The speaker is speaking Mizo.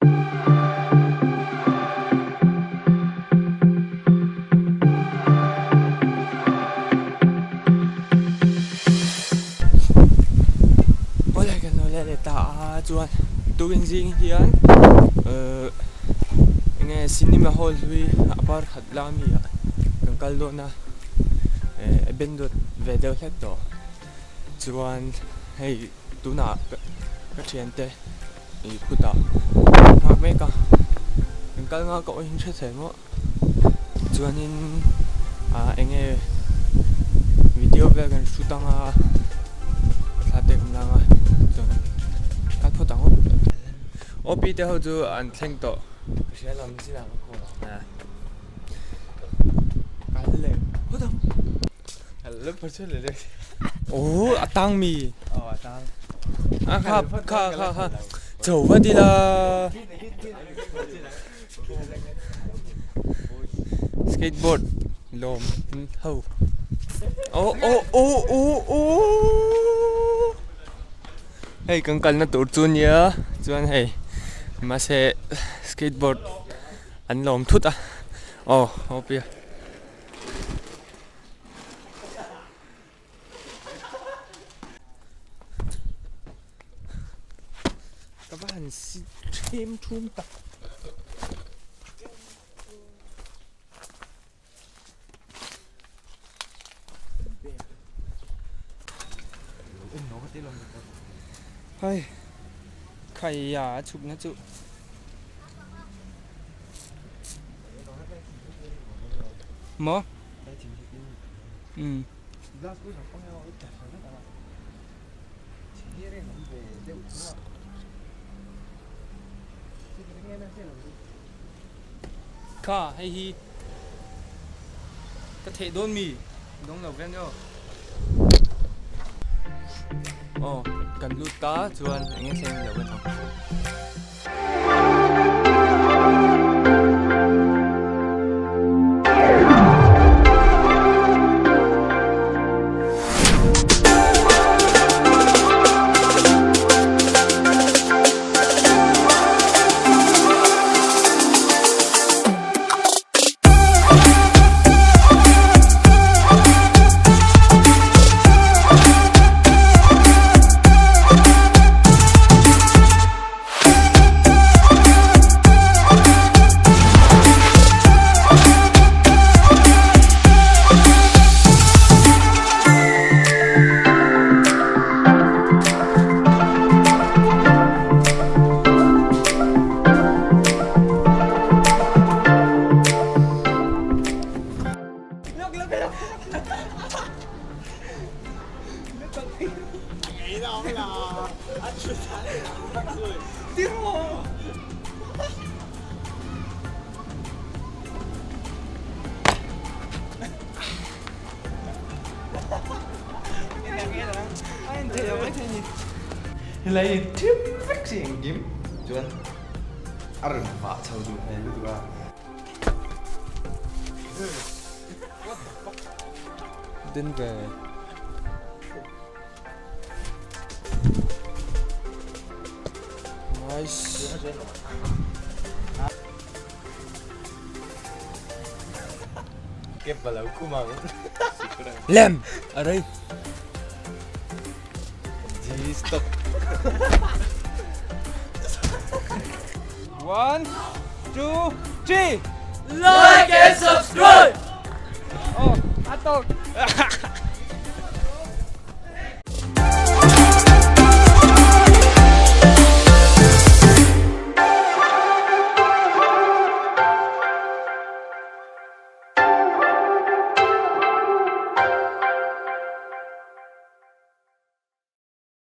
Awle kan lo let leh ta a chuan tukin zing hian ehh enge cinema hall hlui a par khat la ami ah kan kal dawn a ehh a ben dawt ve deuh hlek tawh chuan hei tunah ka thiante ih khutah an nghak mek a kan kal nghak a awhin hre thei maw chuanin ah eng nge video vel kan shoot anga thla te kan lang a chuan kal phawt ang aw aw pi te ho chu an thleng tawh Ka hria lo nichin ah ka call a. Kal leh phawt ang. Aw a tang mi. Aw a tang. A kha kha kha kha chho vat ila. Skateboard lawm ho. Aw aw aw aw aw. Hei kan kalna tur chu nia chuan hei mahse skateboard an lawm thut a aw aw pia. Ka va han si them thum tak. Hei khaia a chhukna chu. Maw? Umm. Kha hei hi ka theh dawn mi dawng lo vel nia aw kan lut ta chuan eng nge thleng lo en ang. Helai thim vek chi engkim chuan a rawn vah chho duh hmel lutuk a. Denver. Nice. Lem! Ở đây. G stop. One, two, three. Like and subscribe! Oh, atok.